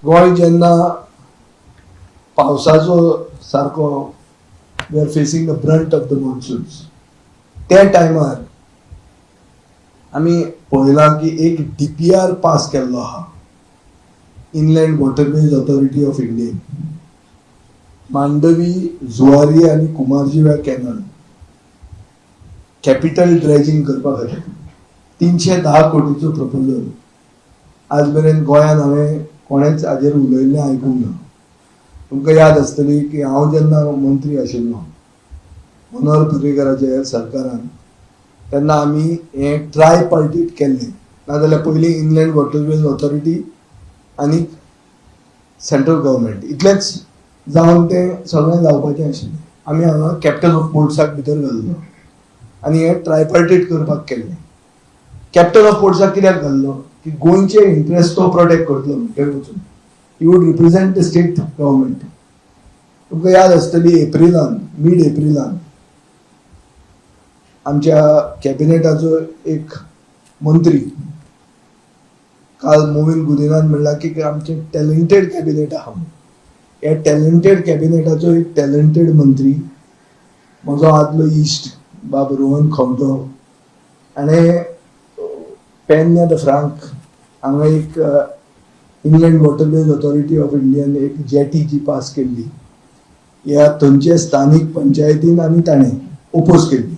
गोंय जेन्ना पावसाचो सारको, we are facing the brunt of the monsoons, त्या टायमार आमी पळयलां की एक डीपीआर पास केल्लो आहा inland waterways authority of Indian, Mandovi, Zuari आनी कुमारजुव्या कॅनल कॅपिटल ड्रेजिंग करपा खातीर 310 कोटीचो प्रपोजल. आज मेरेन गोंयांत हांवें कोणेच हाजेर उलयल्लें आयकूंक ना. तुमकां याद आसतली की हांव जेन्ना मंत्री आशिल्लो मनोहर पर्रीकराच्या सरकारान, तेन्ना आमी हें ट्राय पार्टीट केल्लें. नाजाल्यार पयलीं इनलँड वॉटरवेज ऑथॉरिटी आनी सेंट्रल गव्हर्मेंट इतलेंच जावन तें सगळें जावपाचें आशिल्लें. आमी हांगा कॅप्टन ऑफ पोर्ट्साक भितर घाल्लो आनी हें ट्रायपार्टीट करपाक केल्लें. कॅप्टन ऑफ पोर्ट्साक कित्याक घाल्लो की गोंयचे इंट्रस्ट तो प्रोटेक्ट करतलो भितर वचून, he would represent the state government. तुमकां याद आसतली, एप्रिलान, मीड एप्रिलान आमच्या कॅबिनेटाचो एक मंत्री, काल मोविन गुदिनान म्हणला की आमचें टॅलेंटेड कॅबिनेट आहा म्हणून, ह्या टॅलेंटेड कॅबिनेटाचो एक टॅलेंटेड मंत्री, म्हजो आदलो इश्ट बाब रोहन खंवटो, हाणें पेन्या the Frank हांगा एक inland waterways authority of Indian एक जेटी जी पास केल्ली, ह्या थंयचे स्थानीक पंचायतीन आनी ताणें ओपोज केल्ली.